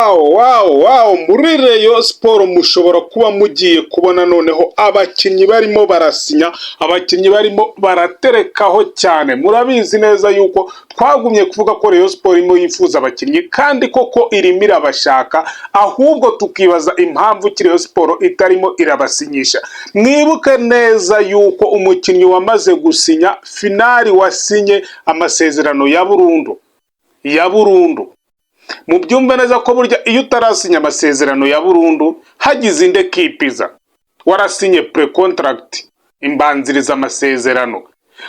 Wow, muri Rayon Sport mushobora kuba mugiye kubona noneho abakinnyi barimo barasinya, abakinnyi barimo baraterekaho cyane. Murabizi neza yuko twagumye kuvuga ko Rayon Sport irimo yifuza abakinnyi, kandi koko irimo irabashaka, ahubwo tukibaza impamvu ki Rayon Sport itarimo irabasinyisha. Mwibuke neza yuko umukinnyi wamaze gusinya final, wasinye amasezerano ya burundu, ya burundu. Mubyumve neza ko burya iyo utarasinya amasezerano ya burundu, hagize indi ekipe iza, warasinye pre contract, imbanziriza amasezerano,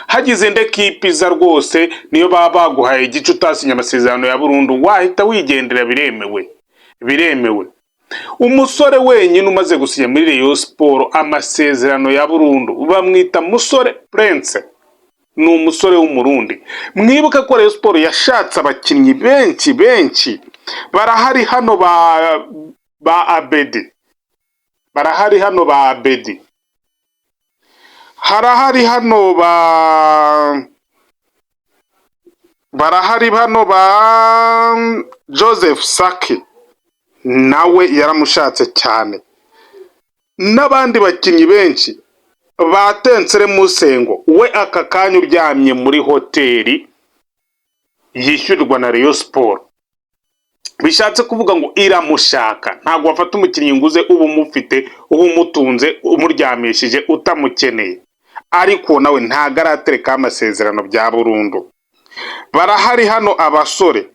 hagize indi ekipe iza rwose, niyo baba baguhaye igice utasinye amasezerano ya burundu, wahita wigendera, biremewe, biremewe. Umusore wenyine umaze gusinya muri Rayon Sport amasezerano ya burundu bamwita Musore Prince, ni umusore w'Umurundi. Mwibuke ko Rayon Sport yashatse abakinnyi benshi benshi, barahari hano ba Abedi, barahari hano ba Abedi, harahari hano ba barahari hano ba Joseph Saki, nawe yaramushatse cyane, n'abandi bakinnyi benshi ba Tensere Musengo, we aka kanya uryamye muri hoteli yishyurirwa na Rayon Sport. Bishatse kuvuga ngo iramushaka. Ntabwo wafata umukinnyi ngo uze uba umufite, uba umutunze, umuryamishije utamukeneye, ariko nawe ntabwo araterekaho amasezerano bya burundu. Barahari hano abasore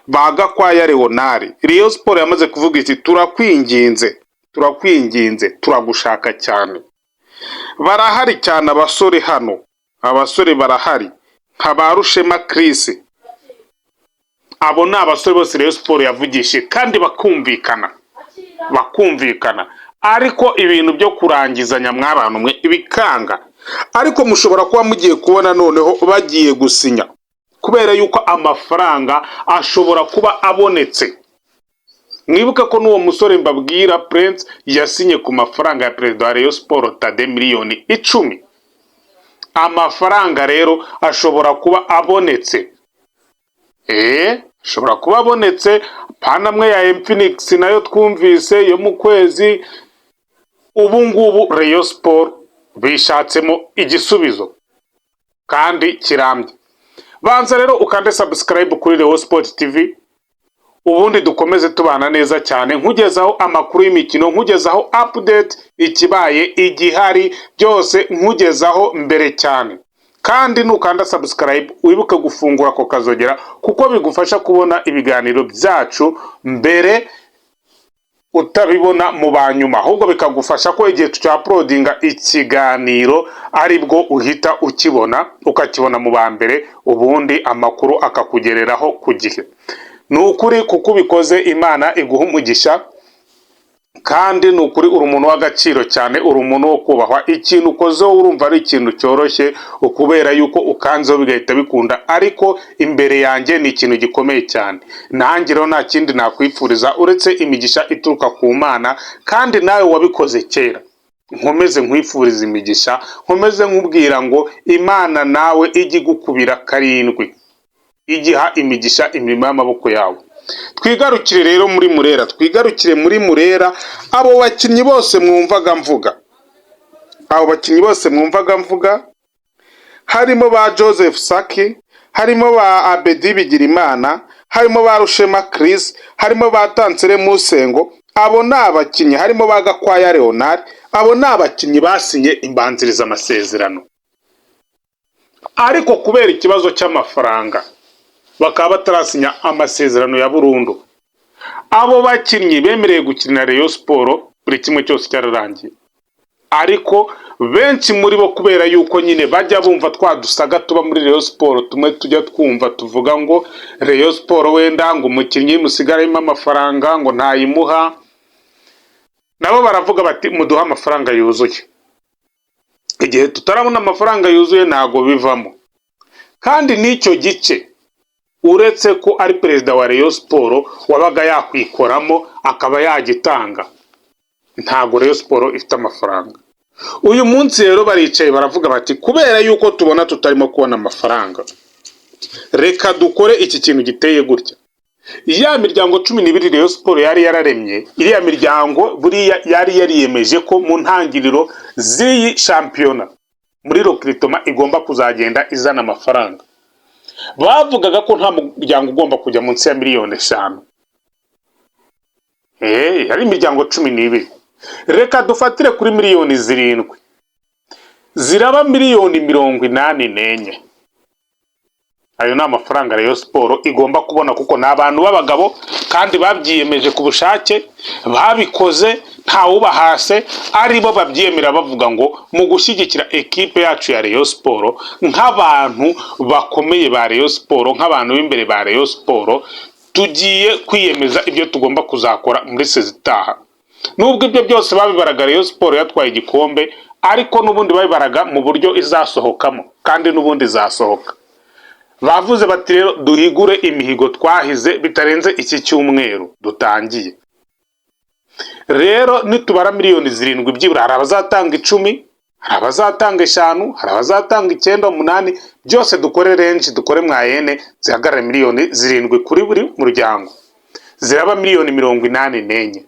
ba Gakwaya Leonard. Rayon Sport yamaze kuvuga iti: "Turakwinginze, turakwinginze, turagushaka cyane." Barahari cyane abasore hano, abasore barahari nka ba Rushema Chris. Abo ni abasore bose Rayon Sport yavugishije kandi bakumvikana, bakumvikana, ariko ibintu byo kurangizanya mw'abantu mwe bikanga. Ariko mushobora kuba mugiye kubona noneho bagiye gusinya, kubera yuko amafaranga ashobora kuba abonetse. Mwibuke ko n'uwo musore mbabwira Prince yasinye ku mafaranga ya perezida wa Rayon Sport Tade, miliyoni 10. Amafaranga rero ashobora kuba abonetse, ashobora kuba abonetse pana amwe ya Infinix nayo twumvise yo mu kwezi. Ubu ngubu Rayon Sport bishatsemo igisubizo kandi kirambye. Banza rero ukande subscribe kuri Rayon Sport TV, ubundi dukomeze tubana neza cyane, nkugezaho amakuru y'imikino, nkugezaho update, ikibaye, igihari byose nkugezaho mbere cyane. Kandi nukanda subscribe wibuke gufungura ako kazogera, kuko bigufasha kubona ibiganiro byacu mbere, utabibona mu banyuma, ahubwo bikagufasha ko igihe tucyauploadinga ikiganiro aribwo uhita ukibona, ukakibona mu ba mbere, ubundi amakuru akakugereraho ku gihe. Ni ukuri kuko ubikoze, Imana iguha umugisha, kandi ni ukuri uri umuntu w'agaciro cyane, uri umuntu wo kubahwa. Ikintu ukozeho urumva ari ikintu cyoroshye, ukubera yuko ukanzeho bigahita bikunda, ariko imbere yanjye ni ikintu gikomeye cyane. Nanjye rero nta kindi nakwifuriza uretse imigisha ituruka ku Mana. Kandi nawe wabikoze kera, nkomeze nkwifuriza imigisha, nkomeze nkubwira ngo Imana nawe ijye igukubira karindwi, igiha imigisha imirimo y'amaboko yawe. Twigarukire rero muri Murera, twigarukire muri Murera. Abo bakinnyi bose mwumvaga mvuga, abo bakinnyi bose mwumvaga mvuga, harimo ba Joseph Saki, harimo ba Abedi Bigirimana, harimo ba Rushema Chris, harimo ba Tansere Musengo, abo ni abakinnyi, harimo ba Gakwaya Leonard, abo ni abakinnyi basinye imbanziriza amasezerano, ariko kubera ikibazo cy'amafaranga bakaba batarasinya amasezerano ya burundu. Abo bakinnyi bemerewe gukinira Rayon Sport, buri kimwe cyose cyararangiye, ariko benshi muri bo, kubera yuko nyine bajya bumva twa dusaga tuba muri Rayon Sport, tumwe tujya twumva tuvuga ngo Rayon Sport wenda ngo umukinnyi musigaremo amafaranga ngo ntayimuha, nabo baravuga bati: "Muduhe amafaranga yuzuye." Igihe tutarabona amafaranga yuzuye ntabwo bivamo. Kandi n'icyo gice, uretse ko ari perezida wa Rayon Sport wabaga yakwikoramo akaba yagitanga, ntabwo Rayon Sport ifite amafaranga uyu munsi. Rero baricaye baravuga bati: "Kubera yuko tubona tutarimo kubona amafaranga, reka dukore iki kintu giteye gutya." Ya miryango 12 Rayon Sport yari yararemye, iriya miryango buriya yari yariyemeje ko mu ntangiriro z'iyi shampiyona muri recrutement igomba kuzagenda izana amafaranga. Bavugaga ko nta muryango ugomba kujya munsi ya miliyoni 5. Yari imiryango 12. Reka dufatire kuri miliyoni 7, ziraba miliyoni 84. Ayo ni amafaranga Rayon Sport igomba kubona, kuko ni abantu b'abagabo kandi babyiyemeje ku bushake, babikoze ntawubahase, aribo babyemera, bavuga ngo mu gushyigikira ekipe yacu ya Rayon Sport, nk'abantu bakomeye ba Rayon Sport, nk'abantu b'imbere ba Rayon Sport, tugiye kwiyemeza ibyo tugomba kuzakora muri saison itaha. Nubwo ibyo byose babibaraga Rayon Sport yatwaye igikombe, ariko n'ubundi babibaraga mu buryo izasohokamo, kandi n'ubundi izasohoka. Bavuze bati: "Rero duhigure imihigo twahize bitarenze iki cyumweru dutangiye." Rero nitubara miliyoni 7, byibura hari abazatanga 10, hari abazatanga 5, hari abazatanga 9, 8, byose dukore range, dukore moyenne zihagarare miliyoni 7 kuri buri muryango, ziraba miliyoni 84.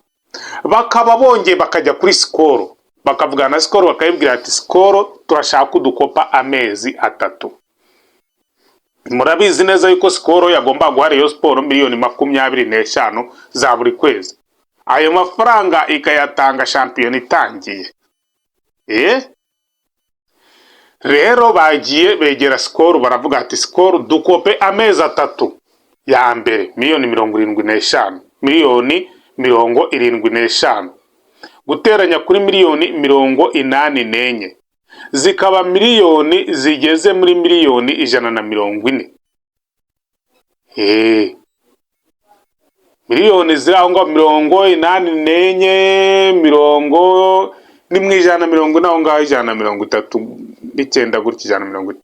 Bakaba bongeye bakajya kuri Skol, bakavugana na Skol, bakayibwira ati: "Skol, turashaka udukopa amezi 3." Murabizi neza yuko Skol yagomba guha Rayon Sport miliyoni 25 za buri kwezi, ayo mafaranga ikayatanga shampiyona itangiye. Rero bagiye begera Skol, baravuga ati: "Skol, dukope amezi 3 ya mbere, miliyoni 75, miliyoni 75 guteranya kuri miliyoni 84, zikaba miliyoni zigeze muri miliyoni 140." Miliyoni ziri aho ngaho 84, mirongo ni mu 140 aho ngaho, 139 gutya, 140.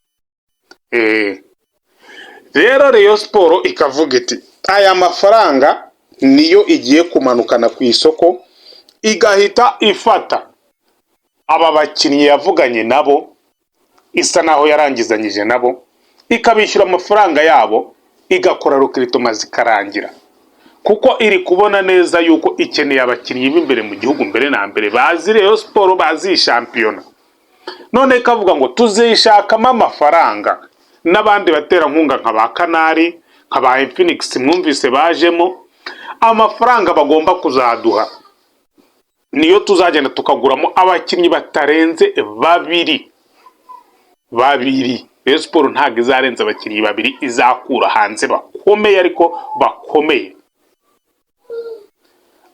Rero Rayon Sport ikavuga iti aya mafaranga niyo igiye kumanukana ku isoko, igahita ifata aba bakinnyi yavuganye nabo, isa naho yarangizanyije nabo, ikabishyura amafaranga yabo, igakora recrutement zikarangira, kuko iri kubona neza yuko ikeneye abakinnyi b'imbere mu gihugu mbere na mbere bazi Rayon Sport, bazi iyi shampiyona. None ikavuga ngo tuzishakamo amafaranga n'abandi baterankunga nka ba Canal, nka ba Infinix mwumvise bajemo. Amafaranga bagomba kuzaduha niyo tuzagenda tukaguramo abakinnyi batarenze babiri babiri. Rayon Sport ntabwo izarenza abakinnyi babiri izakura hanze bakomeye, ariko bakomeye.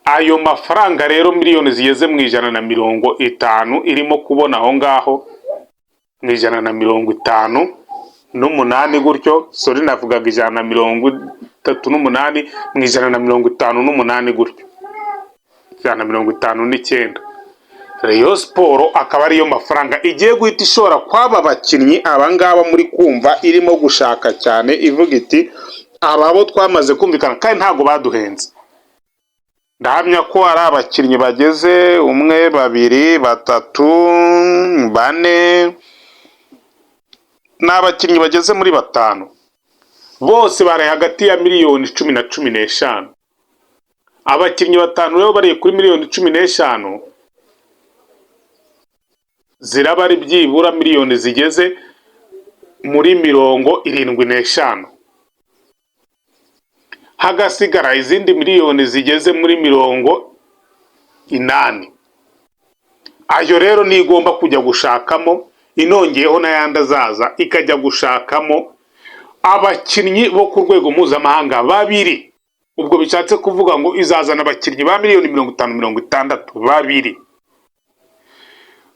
Ayo mafaranga rero, miliyoni zigeze mu 150 irimo kubona aho ngaho, mu 158 gutyo, sorry, navugaga 138, mu 158 gutyo, 159, Rayon Sport akaba ariyo mafaranga igiye guhita ishora kw'aba bakinnyi aba ngaba muri kumva irimo gushaka cyane, ivuga iti aba bo twamaze kumvikana kandi ntabwo baduhenze. Ndahamya ko ari abakinnyi bageze umwe, babiri, batatu, bane, ni abakinnyi bageze muri batanu, bose bari hagati ya miliyoni 10 na 15. Abakinnyi batanu rero bariye kuri miliyoni 15, ziraba ari byibura miliyoni zigeze muri 75, hagasigara izindi miliyoni zigeze muri 80. Ayo rero niyo igomba kujya gushakamo, inongeyeho n'ayandi azaza, ikajya gushakamo abakinnyi bo ku rwego mpuzamahanga babiri. Ubwo bishatse kuvuga ngo izazana abakinnyi ba miliyoni 50, 60 babiri.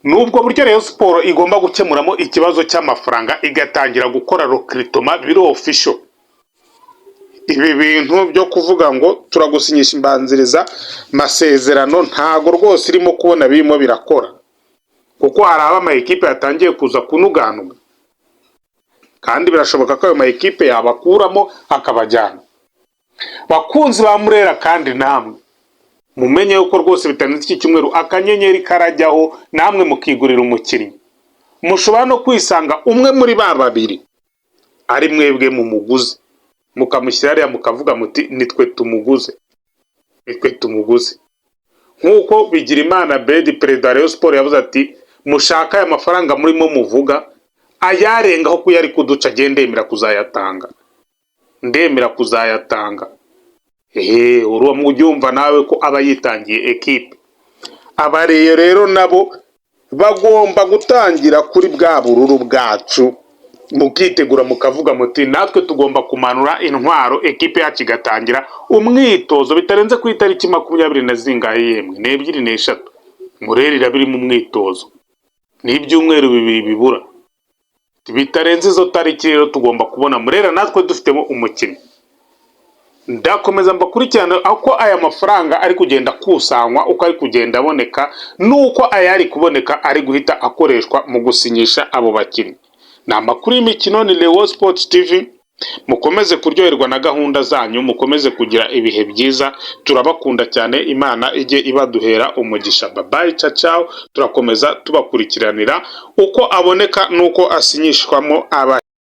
Ni ubwo buryo Rayon Sport igomba gukemuramo ikibazo cy'amafaranga, igatangira gukora recrutement biri official. Ibi bintu byo kuvuga ngo turagusinyisha imbanziriza masezerano, ntago rwose irimo kubona birimo birakora, kuko hari abo ama ekipe yatangiye kuza kunuganuga, kandi birashoboka ko ayo ma ekipe yabakuramo akabajyana. Bakunzi ba Murera, kandi namwe mumenye yuko rwose bitarenze iki cyumweru akanyenyeri karajyaho, namwe mukigurira umukinnyi. Mushobora no kwisanga umwe muri ba babiri ari mwebwe mu muguzi. Mukamushyira hariya, mukavuga muti: "Nitwe tumuguze, nitwe tumuguze." Nk'uko Bigirimana Bedi, perezida wa Rayon Sport, yavuze ati: "Mushaka aya mafaranga murimo muvuga, ayarengaho ko yari kuduca, agenda ndemera kuzayatanga, ndemera kuzayatanga." Ehe, uruwo ujya nawe ko aba yitangiye ekipe. Abareyo rero nabo bagomba gutangira kuri bwa bururu bwacu, mukitegura, mukavuga muti: "Natwe tugomba kumanura intwaro, ekipe yacu igatangira umwitozo bitarenze ku itariki 20 na zingahe yemwe, n'ebyiri, n'eshatu." Murera iraba iri mu mwitozo, ni ibyumweru 2 bibura. Bitarenze izo tariki rero tugomba kubona Murera natwe dufitemo umukinnyi. Ndakomeza mbakurikirana uko aya mafaranga ari kugenda akusanywa, uko ari kugenda aboneka, n'uko ayari kuboneka ari guhita akoreshwa mu gusinyisha abo bakinnyi. Ni amakuru y'imikino, ni Leo Sports TV. Mukomeze kuryoherwa na gahunda zanyu, mukomeze kugira ibihe byiza. Turabakunda cyane, Imana ijye ibaduhera umugisha. Bye bye, ciao ciao. Turakomeza tubakurikiranira uko aboneka n'uko asinyishwamo aba.